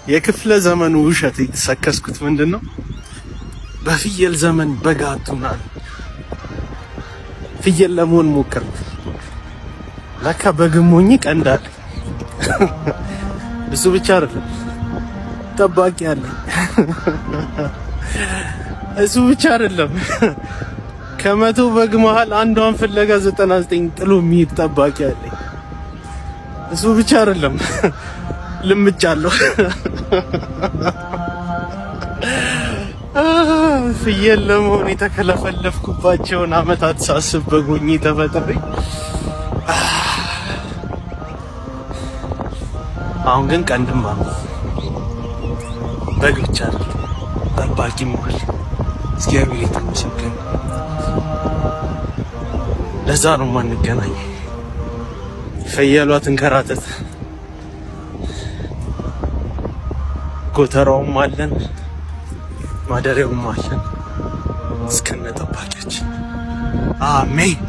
የክፍለ ዘመኑ ውሸት የተሰከስኩት ምንድን ነው? በፍየል ዘመን በግ አትሁን አሉ። ፍየል ለመሆን ሞከርኩ። ለካ በግም ሆኜ ቀንድ አለ። እሱ ብቻ አይደለም፣ ጠባቂ አለኝ። እሱ ብቻ አይደለም፣ ከ100 በግ መሃል አንዷን ፍለጋ 99 ጥሎ የሚሄድ ጠባቂ አለኝ። እሱ ብቻ አይደለም፣ ልምጭ አለሁ። ፍየል ለመሆን የተከለፈለፍኩባቸውን አመታት ሳስብ በጎኜ ተፈጥሬ፣ አሁን ግን ቀንድም አለ፣ በግ ብቻ አይደለም፣ ጠባቂም አለ። እግዚአብሔር የተመሰገነ። ለዛ ነው ማንገናኝ። ፍየሏ ትንከራተት፣ ጎተራውም አለን፣ ማደሪያውም አለን እስከነ ጠባቂያችን። አሜን።